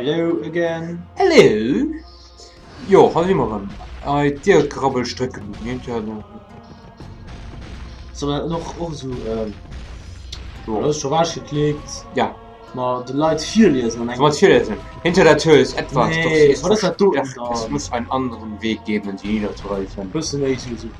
Hello again. Hello. Jo, hei si mer erëm. Hei d'Dier grabbelstrécken. Soll dat och och esou ähm, jo, dat ass scho wech geklickt. Ja. Ma de Leit virliesen an engem. Mat virliesen. Hinter der Tür ist etwas, nee, doch sie ist wat ass dat do? Es muss einen anderen Weg geben, sie niederzureißen. Bësse méi esou esou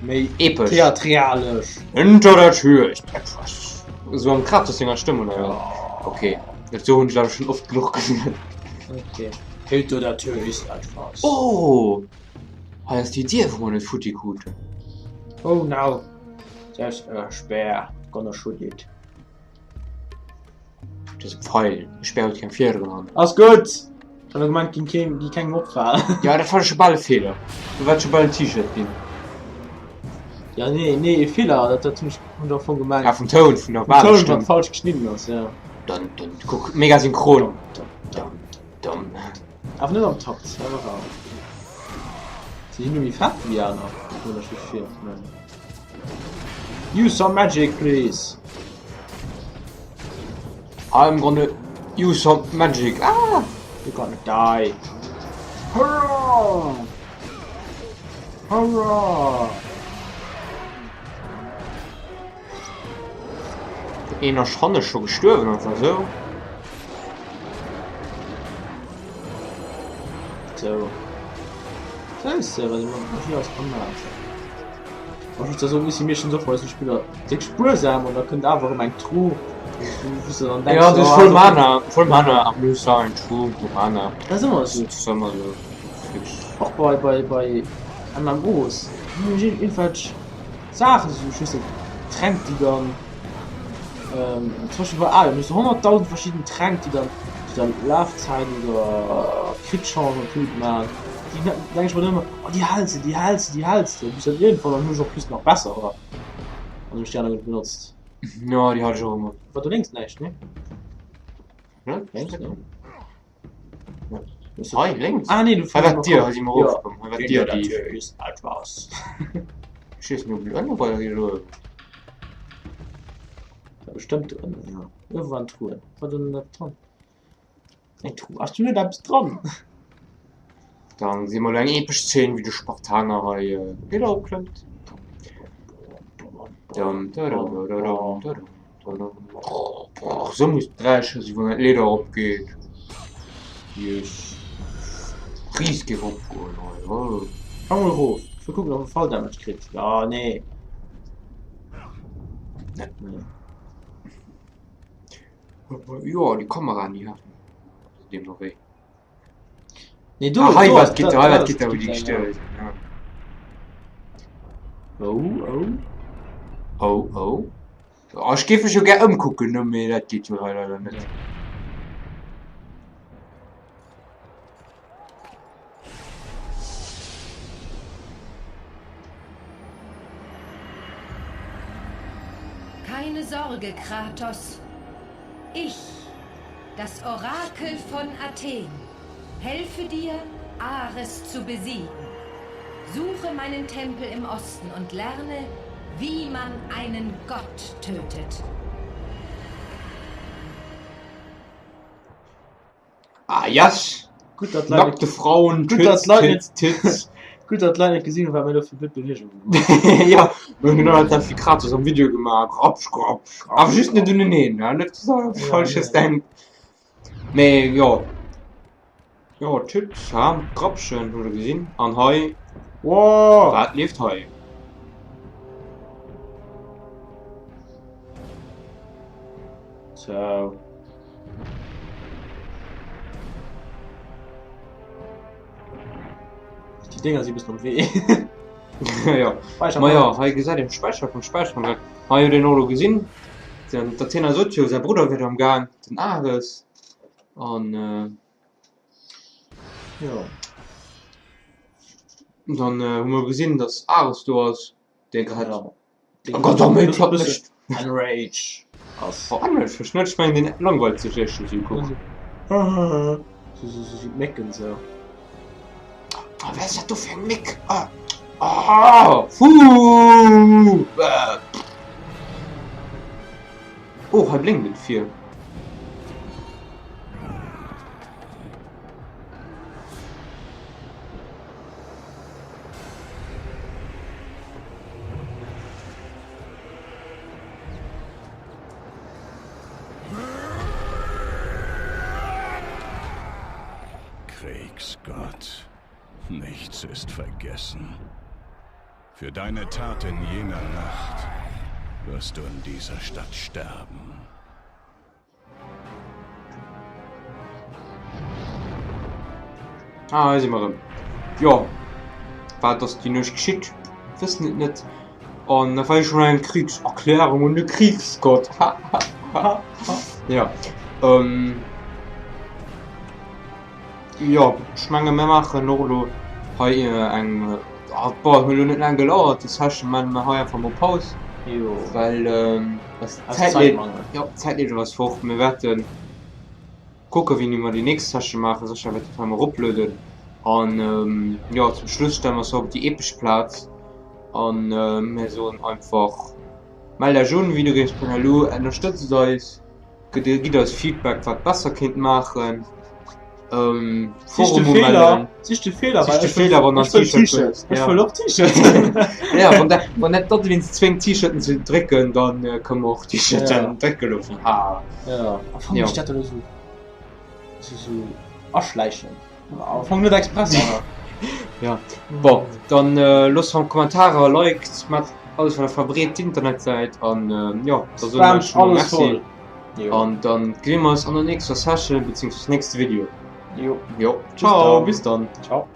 méi Epesch. theatralesch. Hinter der Tür ist etwas. Esou am Kratos senger Stëmm oder wat? Okay, dat do hunn ech awer schonn oft genuch gesinn. Okay. Hinter der Tür ist etwas. Oh! Hei ass déi Dier, wou mer net futti kruten. Oh no, there's a spear, gonna shoot it. Dat ass e Pfeil, e Speer huet keng Fiederen an. Ass gutt! Ech hat gemengt, ging keen, ging kengem opfalen. Ja, dat fand ech scho bal e Feeler. Do wäert scho bal en T-Shirt ginn. Ja, nee, nee, e Feeler, dat, dat hunn ech hunn ech am Fong gemengt. Ja, vum Toun, vun der Vum Toun, wat Walestëmm. falsch geschnidden ass, ja. Dun, dun, kuck, mega synchron. Dun, dun, dun. Awer net am Takt, awer awer. Si sinn méi fett wéi aner, wonnert mech fir. Use some magic, please. I'm gonna use some magic. Ah! You're gonna die. Hurrah! Hurrah! Een ass hanne scho gestuerwen einfach sou. So. Scheiße, wat immer Magie ass gemaat. Ech muss da soen, ech si meeschtens och bei esou Spiller déck spuersam an da kënnt awer erëm eng Truh, wou s de dann denks, Ja, du oh, hues voll also Mana, voll Mana am Blue Sign, Truh, no Mana. Dat ass ëmmer esou. Dat ass ëmmer esou. Fix. Och bei, bei, bei MMOs, hunn ech iergendwelch Saachen, esou, ech weess net, Tränk, déi dann, zum Beispill bei Aion hues du 100.000 verschidden Tränk, déi dann, déi dann Lafzäit oder Crit-Chance an Tut maachen. Déi denke ech mer dann ëmmer, oh déi häls de, déi häls de, déi häls de, bis dann iergendwann, dann hunn ech och plus nach besserer an hunn ech déi aner net benotzt. Jo, déi hat ech och ëmmer. War do lénks näischt, nee? Ne? Lénks, ne? Hei lénks? Ah nee, du Hei war d'Dier, hei si mer erofkomm. Hei war d'Dier, déi. ist etwas. Ech weess net, ob elo ënne weider geet oder uewen. Ja, bestëmmt ënnen, ja. Uewe waren Truhen. War do net eppes dran? Eng Truh. Ass do net eppes dran? Dann si mer elo eng epesch Zeen, wéi de Spartaner hei d'Leeder opklëmmt. Dam, dadam, dadam, dadam, dadam. Sou muss d'Dräiche si wann d'Leeder eropgeet. Yes. Ris géif opgoen hei. Oh. Fang mol erof. Ech wëll kucken, ob e Fall Damage kritt. Ja, nee. Nee. Nee. Jo, déi Kameraen, déi haten deemno wéi. Nee, do, Ah, hei do war ass- d'Gitter, da- hei war da ass d'Gitter, wou déi d'Gitter, gestuerwe sinn. Ja. Oh, oh. Oh, oh. Oh, ech géif mech jo gär ëmkucken, ne, mee dat geet jo hei leider net. Keine Sorge, Kratos. Ich, das Orakel von Athen, helfe dir, Ares zu besiegen. Suche meinen Tempel im Osten und lerne, wie man einen Gott tötet. Ah yes! Gutt, datt d'Leit Nackte Frauen, Gutt, datt Tits, d'Leit Tits, Tits. Gutt, datt d'Leit net gesinn hunn, wat mir do fir blöd Beweegungen gemaach hunn. Ja, mir hunn genau dat selwecht wéi Kratos am Video gemaach. Grapsch, grapsch. Awer just net uneneen, ne? Net, dass der Ja, Falsches nee. denkt. Mee jo. Jo, Tits, ha? Grapschen, hutt der gesinn. An hei, Wow! wat leeft hei? Sou. Déi Dinger si bëssen am Wee. Ja, ma jo, hei gesäit een d'Späicher vum Späicher. Hei huet een och elo gesinn, den d'Athena sot jo, säi Brudder wier am Gaang, den Ares. An jo, dann hu mer gesinn, datt Ares do ass, dee grad Oh Gott, oh méi platt mécht. Enrage ass. Oh enrage verstinn net, ech mengen deen langweilt sech éischter sou kuck. Sou sou sou d'Mécken sou. Ah wat ass dat do fir eng Méck? Ah ah fuuuh Oh hei blénkt et vir. Kriegsgott. Nichts ist vergessen. Für deine Tat in jener Nacht wirst du in dieser Stadt sterben. Ah, hei si mer erëm. Jo, wat ass déi Nuecht geschitt? Wëssen et net. An da war schon eng Kriegserklärung un de Kriegsgott. Ja. Ähm, jo, ech menge mir maachen och elo hei eng, ah bon, huet elo net laang gedauert déi Session, maache mer hei einfach mol Paus. Jo. Well D'Zäit leeft, jo d'Zäit leeft eis fort. Mir wäerten kucken wéini mer déi nächst Session maachen. Sécher wäerte mer eroplueden an jo zum Schluss stelle mer eis op déi epesch Plaz an mir soen einfach mellt Iech un, videogames.lu, ënnerstëtzt eis, gitt eis Feedback wat besser kéint maachen. Ähm, Sicht de Forum Feeler, umellen. sicht de Feeler, Sicht de Feeler, wann ech wëll T-Shirt. Ech wëll och T-Shirt. Ja, wann dat, wann dat d'Admins zwéngt T-Shirten ze drécken, dann äh, kënne mer och T-Shirten Ja. drécke loossen. Ha. Ja, am Fong Ja. mécht dat elo sou, sou, sou aschläichen. Am Fong net express, awer. Ja. Bon, dann äh, loosst an Kommentarer, liked, mat alles wat der verbreet d'Internetsäit an äh, ja, da soen wir Spamt schon mal alles Merci. voll. Jo. An dann gesinn mer eis an der nächster Session beziehungsweise nächste Video. Jo. Jo. Ciao, dann. bis dann. Ciao.